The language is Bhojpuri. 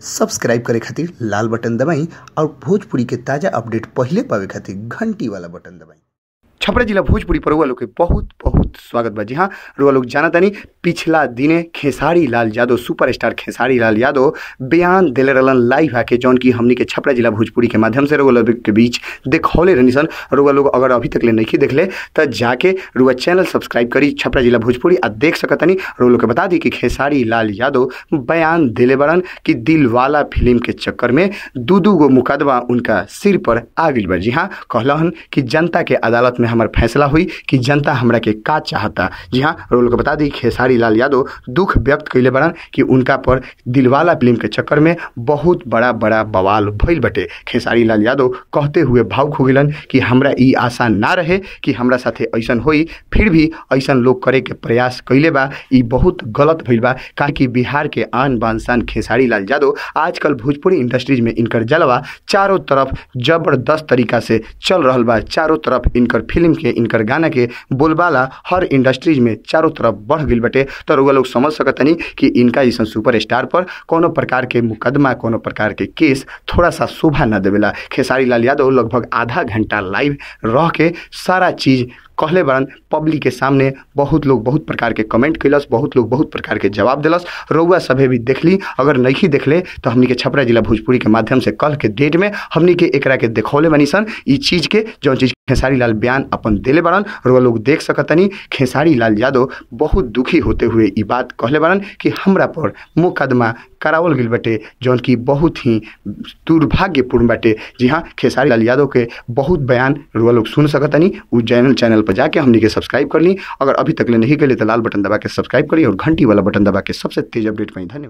सब्सक्राइब करे खातिर लाल बटन दबाई और भोजपुरी के ताजा अपडेट पहिले पावे खातिर घंटी वाला बटन दबाई। छपरा जिला भोजपुरी पर रुआ लोग के बहुत बहुत स्वागत बा। जी हाँ, रुआ लोग जाना तानी पिछला दिने खेसारी लाल यादव, सुपरस्टार खेसारी लाल यादव बयान दिले रहलन लाइव आके, जौन की हमनी के छपरा जिला भोजपुरी के माध्यम से रुआ लोग के बीच देखौले रहनी सन। रुआ लोग अगर अभी तक ले नहीं देखले तो जाके रुआ चैनल सब्सक्राइब करी छपरा जिला भोजपुरी आ देख सकतनी। रुआ लोग के बता दी कि खेसारी लाल यादव बयान दिले बड़न कि दिलवाला फिल्म के चक्कर में दू दू गो मुकदमा उनका सिर पर आ गइल बा। जी हाँ, कहलन कि जनता के अदालत में हमार फैसला हुई कि जनता हमरा के का चाहता। जी हाँ, रोल को बता दी खेसारी लाल यादव दुख व्यक्त कैले बड़न कि उनका पर दिलवाला फिल्म के चक्कर में बहुत बड़ा बड़ा बवाल भइल बटे। खेसारी लाल यादव कहते हुए भावुक हो गइलन कि हमरा ई आशा ना रहे कि हमरा साथे ऐसन होई, फिर भी ऐसन लोग करे के प्रयास कैले बा, ई बहुत गलत भइल बा। काहे कि बिहार के आन बान शान खेसारी लाल यादव आजकल भोजपुरी इंडस्ट्रीज में इनकर जलवा चारों तरफ जबरदस्त तरीका से चल रहल बा। चारों तरफ इनकर फिल्म के, इनकर गाना के बोलबाला हर इंडस्ट्रीज में चारों तरफ बढ़ गइल बटे। तो रुआ लोग समझ सकतनी कि इनका जैसन सुपरस्टार पर कोनो प्रकार के मुकदमा, कोनो प्रकार के केस थोड़ा सा शोभा न देवेला। खेसारी लाल यादव लगभग आधा घंटा लाइव रह के सारा चीज़ कहले बड़न पब्लिक के सामने। बहुत लोग बहुत प्रकार के कमेंट कैलस, बहुत लोग बहुत प्रकार के जवाब दिलस। रउआ सभे भी देखली, अगर नहीं देखले तो हमनी के छपरा जिला भोजपुरी के माध्यम से कल के डेट में हमनी के एकरा के देखौले बनी सन ई चीज़ के, जौन चीज़ खेसारी लाल बयान अपन दिले बड़न। रउआ लोग देख सकतनी खेसारी लाल यादव बहुत दुखी होते हुए ई बात कहले बड़न कि हमरा पर मुकदमा करावल गइल बटे, जौन की बहुत ही दुर्भाग्यपूर्ण बाटे। जी हाँ, खेसारी लाल यादव के बहुत बयान रउआ लोग सुन सकतनी। उ चैनल पर जाके हमनी के सब्सक्राइब कर ली। अगर अभी तक ले नहीं करी तो लाल बटन दबा के सब्सक्राइब करी और घंटी वाला बटन दबा के सबसे तेज अपडेट पाई। धन्यवाद।